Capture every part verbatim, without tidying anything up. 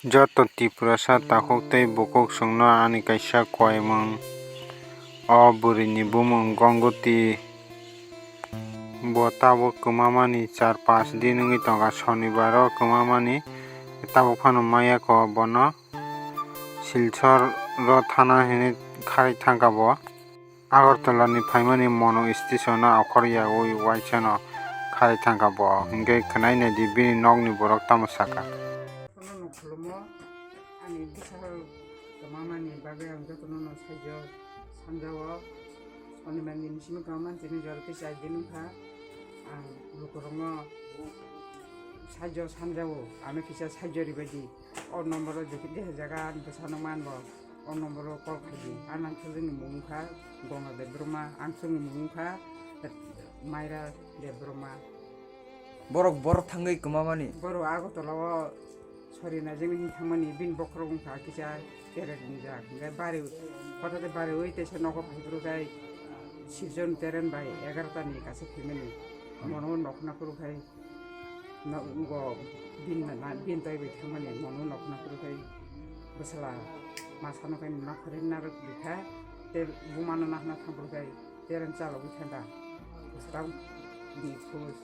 Joto Tiprasa takhuk tei bukhuk chwngno ani kaisa koimung. O bwrwini bumung Gongoti. Bo tabuk kwmamani char panch din wngwi tongo. Sonibaro kwmamani tabuk phano maya kho bono Silchar ro thana hinwi kharwi thangkha bo. Agartala ni phaimani Monu station o akhor yaui waisano kharwi thangkha bo, hinkhe khwnai naidi bini nokni borok tamo sakha. Khulumno khulumo, ani bwsarok kwmamani bagwi ang jotono no saijo sanjao. Sonimani ni bisingo kwmamani tini jora kisa din wngkha. Ang lukurokno saijo sanjao, ano kisa saijo ribaidi. O nomboro jekhe jehe jaga ani bwsano manbo. O nomboro call khaidi. Ang Nangchukjwkni mung wngkha Gonga Debbarma, Angchukni mung wngkha Maira Debbarma. Borok, borok thangwi kwmamani? Borok Agartala o sori naijagwi thangmani, bini bokhorok wngkha kisa kerek wngjak. Hwnkhe bari, hothat bariwi teisa nogo phaiphuru khai Sirjon teren bai egarota ni kaisa phaimani. Mono nokna phuru khai. Nogo bin na, bin twi bai thangmani mono nokna phuru khai bwsala masano khai nakhorwi narwk bikha, tei bumano nakhna thangphuru khai tereng chalogwi thangkha. Bwsarok ni khus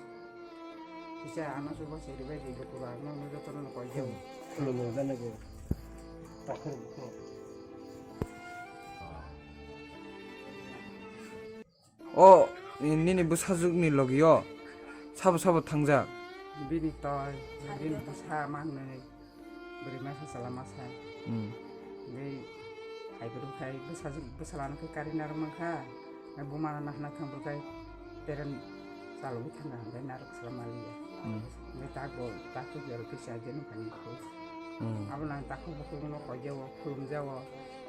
kisa ano chuba se ribai di, lukurok nono jotono no koi jao. Khulumno jana go. Takhir bukhuk. O nini bwsajwkni logio sabo sabo thangjak? Bini toi, bini bwsa mangnwi, bwrwi masa chwla masa. Hmm. Tei hai kwrwng khai bwsajwk, bwsalano khe karwi narwk mankha, bumano nahna thangphuru khai tereng chalogwi thangkha, hwnkhe narwk chwla maliya. Hmm. Hwnkhe tako, tako jora kisa je nukha ni khu. Hmm. Abono ang tako bukhukno koi jao, khulum jao,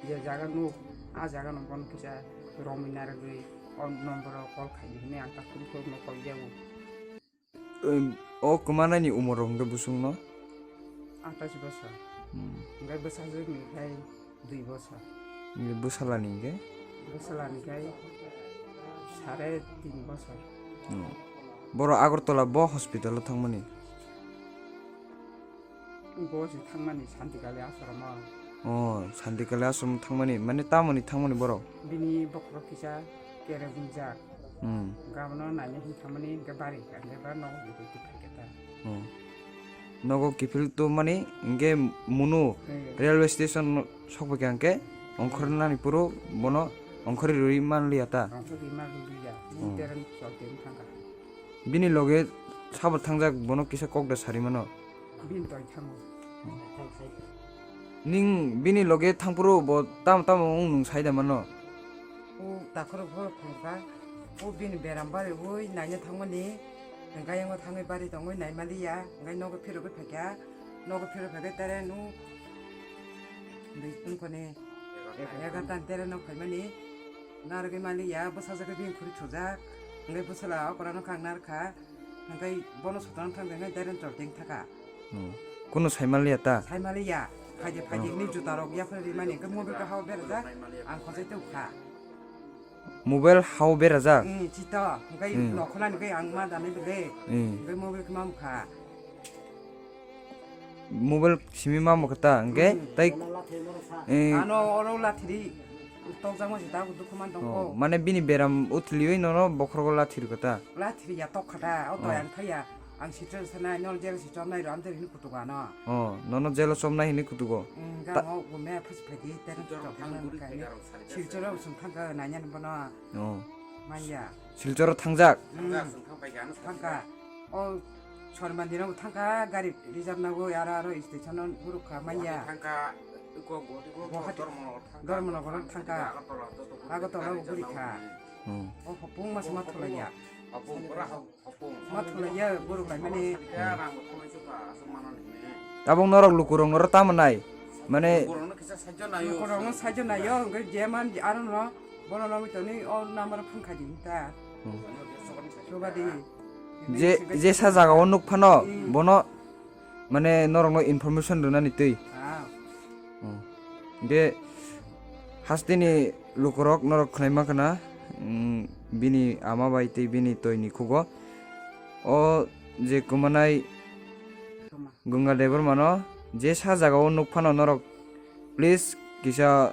je jaga nuk, a jaga no bono kisa romwi narwgwi. O nomboro call khaidi hinwi ang ta phuru phuru no call jao. Em, o kwmanaini umor rok hwnkhe bwswkno? Atais bosor. Hmm. Hwnkhe bwsajwkni khai dui bosor. Hwnkhe bwsalani hwnkhe? Bwsalani khai sare tin bosor. Hmm. Borok Agartala bo hospital o thangmani? Bo se thangmani Santikali ashram o. Oh, Santikali ashram thangmani, mane tamoni thangmani borok? Bini bokhorok kisa kereng wngjak. Hmm. Gabono naina hin thangmani hwnkhe bari kha, hwnkhe ba nogo kiphil kiphil khe ta. Hmm. Nogo kiphil to mani hwnkhe munu hmm railway station sokphaikha hwnkhe ongkhornani phuru bono ongkhorwi rwui manliya ta? Ongkhorwi manliya. Hmm. Tereng chol teng thangkha. Bini loge sabo thangjak, bono kisa kok da sari mano. Bini toi thango. Ning bini loge thangphuru bo tamo tamo wng nwng sai da mano. O takhorok phoro phunukha, o bini beram bari oi naina thangmani, hwnkhe yango thangwi bari tongwi naimaliya, hwnkhe nogo phirogwi phaikha, nogo phirogwi phaikhe tere nu bini wngkhani egarota ni tere nok phaimani, narwgwi maliya, bwsajwkhe bini khuri thujak, hwnkhe bwsala okra nokha ang narwkha, hwnkhe bono sotano thangjaknai direct chol teng thaka. Hmm. Kunu saimanliya ta? Saimanliya, phaidi phaidi hmm hwnwi jutarok yaphar rimani, hwnkhe mobile kahao berajak, ang khosai tongkha. Mobile hao berajak? Hmm, chito, hwnkhe hmm nokhornani hwnkhe ang ma danai bele, hmm hwnkhe mobile khe mamkha. Mobile simi ma mokta hwnkhe hmm tai, eh, ano oro lathiri tokjakma se ta dukhu man tongkho. Oh, mane bini beram uthliwi nono bokhorgo lathiri kota? Lathiri ya tokkha da, o to hmm ang thaya. Ang sitra sana nol jel si chomnai ro amteri hini kutuga no. Oh, nono jelo chomnai hini kutugo? Hmm, ta- gamo gume phas phagi terang chok thang kai. Silchoro sung thang ka nanya bono. Oh. Maya. Silchoro thangjak? Hmm. Thangka. O Chormandino thangka, gari reserve nago, aro aro station o gurukha manya. Thangka, ko Guwahati, ko Guwahati, Dharmanagar thangka. Dhormonogoro thangka. Agartala, Agartala o gurikha. Hmm. O hopung mas ma thulaiya. Hopung, pura hop-, hopung. Ma thulaiya, guruk lai mani. Ya, rang thulai suka, asuk mana ni. Tabung norok lukurok norok tamo nai? Mane lukurokno kisa saijo nayo. Lukurokno saijo nayo, hwnkhe je man aro no, bono nogwi toni o number phone khai di ta. Hmm. Chubadi. Je, jesa jaga o nuk phano, hmm, bono mane norokno information rwnani twi. Ah. Hmm. Hwnkhe hasteni lukurok norok khwnaima khna, hmm, bini ama bai tei bini toini khugo. O je kwmanai Ganga Debbarmano Jesa jaga o nuk phano norok please kisa,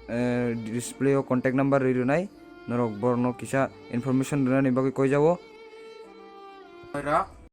eh, display o contact number ri rwnai, norok borokno kisa information rwnani bagwi koijao. Rak,